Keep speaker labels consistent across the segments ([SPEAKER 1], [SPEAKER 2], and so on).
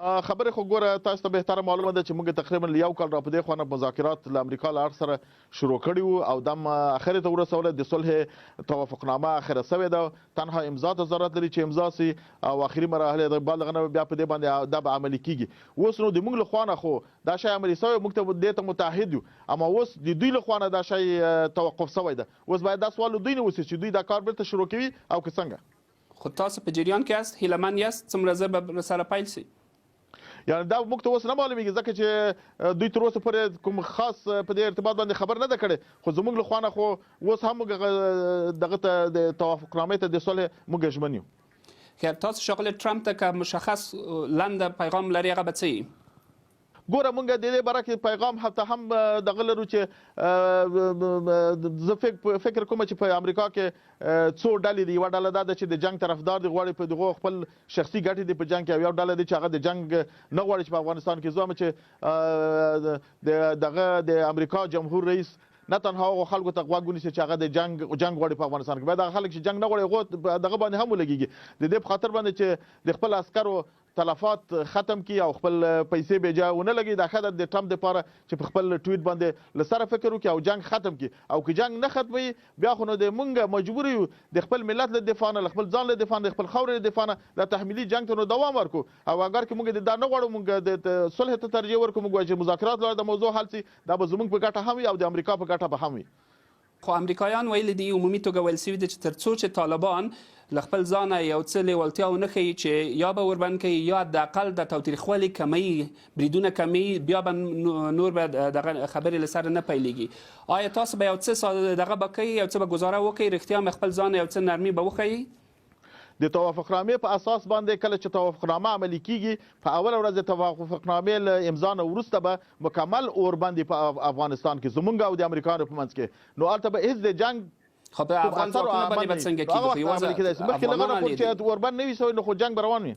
[SPEAKER 1] خبرې خو ګوره تاسو ته بهتره معلومه ده چې موږ تقریبا له یو کال را په دې خوا نه مذاکرات له امریکا له اړخ سره شروع کړي وو او دم اخرې ته ورسوله. د صلح توافقنامه اخره سوې ده، تنها امضا ته ضرورت لري چې امضا سي او اخري مراحل د بعد دغه نه بیا په دې باندې دا به عملي کیږي. اوس نو د موږ له خوا نه خو دا شی عملي سوی، موږ ته دې ته متعهد یو، اما اوس د دوی له خوا نه دا شی توقف سوی ده. اوس باید دا سوال له دوی نه وسي چې دوی دا کار بیرته شروع کوي او که څنګه.
[SPEAKER 2] خو تاسو په جریان کې یاست، هیله من یاست څومره زر به سره پیل سي؟
[SPEAKER 1] یعنی دا موږ ته اوس نه معلومیږي، ځکه چې دوی تر اوسه پورې کوم خاص په دې ارتباط باندې خبر نه ده کړې. خو زموږ له خوا نه خو اوس هم موږ دغه ته د توافقنامې ته د صلح موږ ژمن یو.
[SPEAKER 2] ښه، تاسو ښاغلي ټرمپ ته که مشخص لنډه پیغام لري هغه به څه وي؟
[SPEAKER 1] ګوره مونږ د دې باره کې پیغام حتی هم دغه لرو چې زه فکر کوم چې په امریکا کې څو ډلې دي. یوه ډله دا ده چې د جنګ طرفدار دي، غواړي په دغو خپل شخصي ګټې دي په جنګ کې، او یو ډله دي چې هغه د جنګ نه غواړي چې په افغانستان کې. زه وایم چې دغه د امریکا جمهور رئیس نه تنها هغو خلکو ته غوږ ونیسي چې هغه د جنګ غواړي په افغانستان کې، باید هغه خلک چې جنګ نه غواړي هغو دغه باندې هم ولګېږي، د دې په خاطر باندې چې د خپل عسکرو تلفات ختم کړي او خپل پیسې بې ځایه ونه لګوي. دا ښه ده د ټرمپ دپاره چې په خپل ټویټ باندې له سره فکر وکړي او جنګ ختم کړي، او که جنګ نه ختموي بیا خو نو د مونږ مجبور یو د خپل ملت له دفاع نه، له خپل ځان له دفاع نه، د خپل خاورې له دفاع نه دا تحمیلي جنګ ته نو دوام ورکړو. او اګر که مونږ دا نه غواړو، مونږ د صلح ته ترجیح ورکړو، مونږ وایو چې مذاکرات لاره د موضوع حل سي، دا به زمونږ په ګټه هم وي او د امریکا په ګټه به هم وي.
[SPEAKER 2] خو امریکایان ویلي دي، عمومي توګه ویل شوي دي چې تر څو چې طالبان له خپل ځانه یو څه لیوالتیا ونه ښيي چې یا به اوربند کوي یا حداقل د تاوتریخوالي کموي، بریدونه کموي، بیا به نور به دغه خبرې له سره نه پیلیږي. آیا تاسو به یو څه دغه به کوئ، یو څه به ګزاره وکړئ، رښتیا مې خپل ځان یو څه نرمي به وښيي؟
[SPEAKER 1] د توافقنامې په اساس باندې کله چې توافقنامه عملي کیږي، په اوله ورځ د توافقنامې له امضا نه وروسته به مکمل اوربند په افغانستان کې زمونږ او د امریکایانو په منځ کې، نو هلته به هیڅ د جنګ
[SPEAKER 2] خو په
[SPEAKER 1] کوم
[SPEAKER 2] افغان
[SPEAKER 1] اثر او
[SPEAKER 2] ځواکونو باندې
[SPEAKER 1] عمل
[SPEAKER 2] به
[SPEAKER 1] نه وي.
[SPEAKER 2] څنګه
[SPEAKER 1] نو هغه
[SPEAKER 2] کیږي؟ خو
[SPEAKER 1] وخت
[SPEAKER 2] یوازې
[SPEAKER 1] عملي کېدای شي. مخکې له هغه
[SPEAKER 2] افغانان
[SPEAKER 1] نه خو
[SPEAKER 2] اړ دي.
[SPEAKER 1] چې اوربند نه وي شوی نو خو جنګ به روان وي.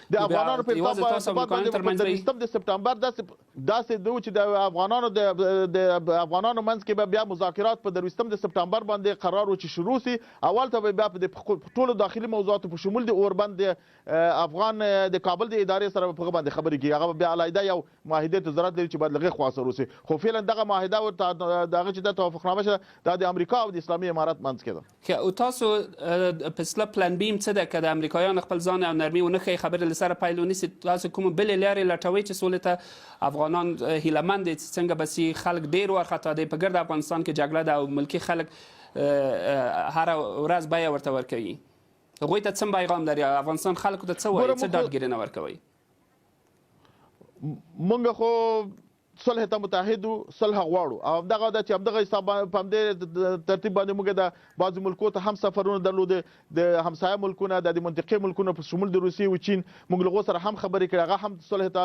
[SPEAKER 1] د
[SPEAKER 2] نو بیا
[SPEAKER 1] افغانانو په
[SPEAKER 2] یوازې تاسو
[SPEAKER 1] ارتباط
[SPEAKER 2] امریکایانو
[SPEAKER 1] باندې په
[SPEAKER 2] ترمنځ به وي؟
[SPEAKER 1] 23 د سپټمبر داسې داسې ده چې د افغانانو د افغانانو منځ کې به بیا مذاکرات په 23 د سپټمبر باندې قرار و چې شروع سي، او هلته به بیا په ټولو داخلي موضوعاتو په شمول د اوربند د افغان د کابل د ادارې سره به په هغه باندې خبرې کیږي. هغه به بیا علیحده یو معاهدې ته ضرورت لري چې باید له هغې خوا سره وسي. خو فعلا دغه معاهده او دغه چې د توافقنامه چې دا د امریکا او د اسلامي امارت منځ کې ده.
[SPEAKER 2] ښه، او تاسو په اصطلاح پلان بي هم څه ده؟ که د امریکایانو خپل ځان او نرمي ونه ښيي، خبرې له سره پیل ونه سي، تاسو کومه بلې لارې لټوئ چې سولې ته افغانان هیله مند دي چې څنګه به سي؟ خلک ډېر وارخطا دي، په ګرد افغانستان کې جګړه ده او ملکي خلک هره ورځ بیه ورته ورکوي. هغوی ته څه پیغام لري؟ افغانستان خلکو ته څه وایي؟
[SPEAKER 1] ګوره
[SPEAKER 2] څه
[SPEAKER 1] موږ خو
[SPEAKER 2] ډاډګیرنه ورکوي؟
[SPEAKER 1] مونږ خو صلح ته متعهد یو، صلح غواړو، او همدغه ده چې همدغه حساب په همدې ترتیب باندې موږ د بعضې ملکو ته هم سفرونه درلودې، د همسایه ملکونه، د منطقې ملکونو په شمول د روسیې او چین، موږ له هغو سره هم خبرې کړې، هغه هم صلح ته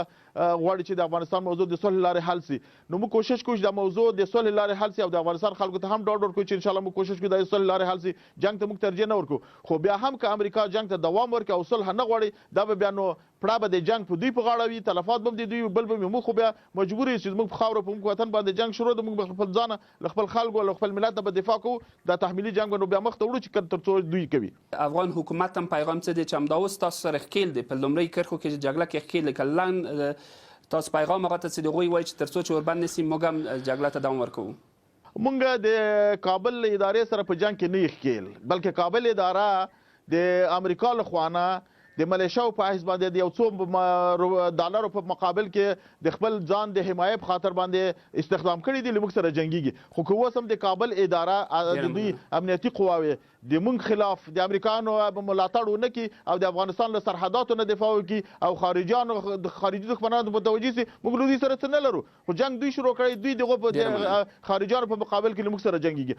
[SPEAKER 1] غواړي چې د افغانستان موضوع د صلح لارې حل سي. نو موږ کوشش کوو چې دا موضوع د صلح لارې حل سي او د افغانستان خلکو ته هم ډاډ ورکړو چې انشاءالله موږ کوشش کوو دا د صلح لارې حل سي، جنګ ته موږ ترجیح نه ورکوو. خو بیا هم که امریکا جنګ ته دوام ورکړي او صلح نه غواړي، دا به بیا نو پړه به د جنګ په دوی په غاړه وي، تلفات به هم د دوی وي، بل به وي. موږ خو بیا مجبور یو چې زموږ په خاوره، په موږ وطن باندې جنګ شروع ده، موږ به خپل ځان له خپل خلکو او له خپل ملت نه به دفاع کوو، دا تحمیلي جنګ به نو بیا مخته وړو چې تر څو دوی کوي.
[SPEAKER 2] افغان حکومت هم پیغام څه دی چې همدا اوس تاسو سره ښکیل دی، په لومړۍ کرښو کې جګړه کې ښکیل دی، که لنډ تاسو پیغام هغه ته څه دی؟ هغوی وایي چې تر څو چې اوربند نه سي موږ هم جګړه ته دوام ورکوو.
[SPEAKER 1] مونږ د کابل له ادارې سره په جنګ کې نه یو ښکیل، بلکې کابل اداره د امریکا له خوا نه د ملیشو په حیث باندې د یو څو ډالرو په مقابل کې د خپل ځان د حمایې په خاطر باندې استخدام کړي دي، له موږ سره جنګیږي. خو که اوس هم د کابل اداره د دوی امنیتي قواوې د موږ خلاف د امریکایانو ملاتړ ونه کړي او د افغانستان له سرحداتو نه دفاع وکړي او خارجیانو خارجي دښمنانو ته متوجه سي، موږ له دوی سره څه نه لرو. خو جنګ دوی شروع کړی، دوی دغو خارجیانو په مقابل کې له موږ سره جنګیږي.